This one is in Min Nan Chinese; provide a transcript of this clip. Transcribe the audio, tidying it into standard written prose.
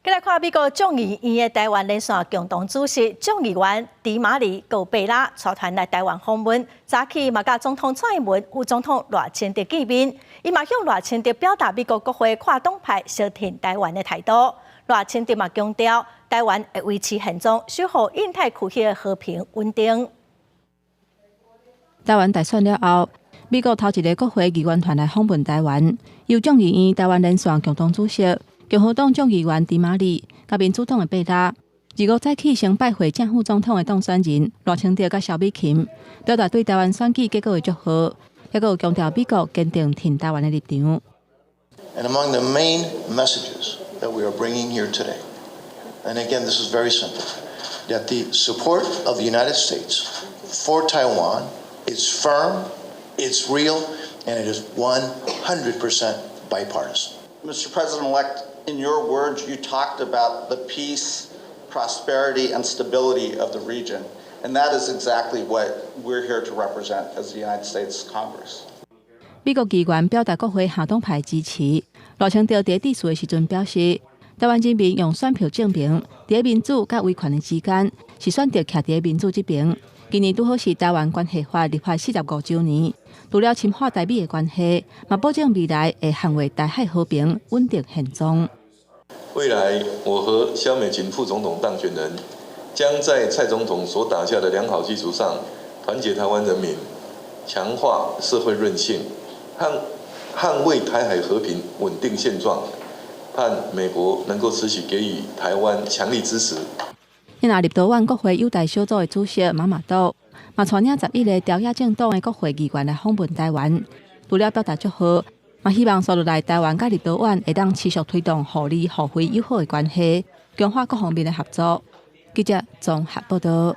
來看美國眾議院的臺灣連線共同主席眾議員迪馬里閣貝拉帶團來臺灣訪問，早起嘛佮總統蔡英文、副總統賴清德見面，伊嘛向賴清德表達美國國會跨黨派相挺臺灣的態度。賴清德嘛強調，臺灣會維持現狀，守護印太區域的和平穩定。臺灣大選了後，美國頭一个國會議員團來訪問臺灣，由眾議院臺灣連線共同主席，共和黨眾議員迪馬里佮民主黨的貝拉，二五早起先拜會正副總統的當選人賴清德佮蕭美琴，表達對臺灣選舉結果的祝賀，抑閣有強調美國堅定挺臺灣的立場。 And among the main messages that we are bringing here today, and again, this is very simple, that the support of the United States for Taiwan is firm, it's real, and it is 100% bipartisan. Mr. President-elect, in your words, you talked about the peace, prosperity, and stability of the region. And that is exactly what we're here to represent as the United States Congress. 美國議員表達國會跨黨派支持。賴清德佇致辭的時陣表示，臺灣人民用選票證明，佇民主佮威權的之間，是選擇徛佇民主這邊。今年拄好是臺灣關係法立法45週年，除了深化台美的關係，嘛保證未來會捍衛台海和平穩定現狀。未來，我和蕭美琴副總統當選人將在蔡總統所打下的良好基礎上，團結臺灣人民，強化社會韌性，捍衛台海和平穩定現狀，盼美國能夠持續給予臺灣強力支持。那立陶宛國會友台小組的主席馬馬多，嘛帶領11個朝野政黨的國會議員來訪問臺灣，除了表達祝賀，嘛希望紲落來臺灣佮立陶宛會當持續推動互利互惠友好的關係，強化各方面的合作。記者綜合報道。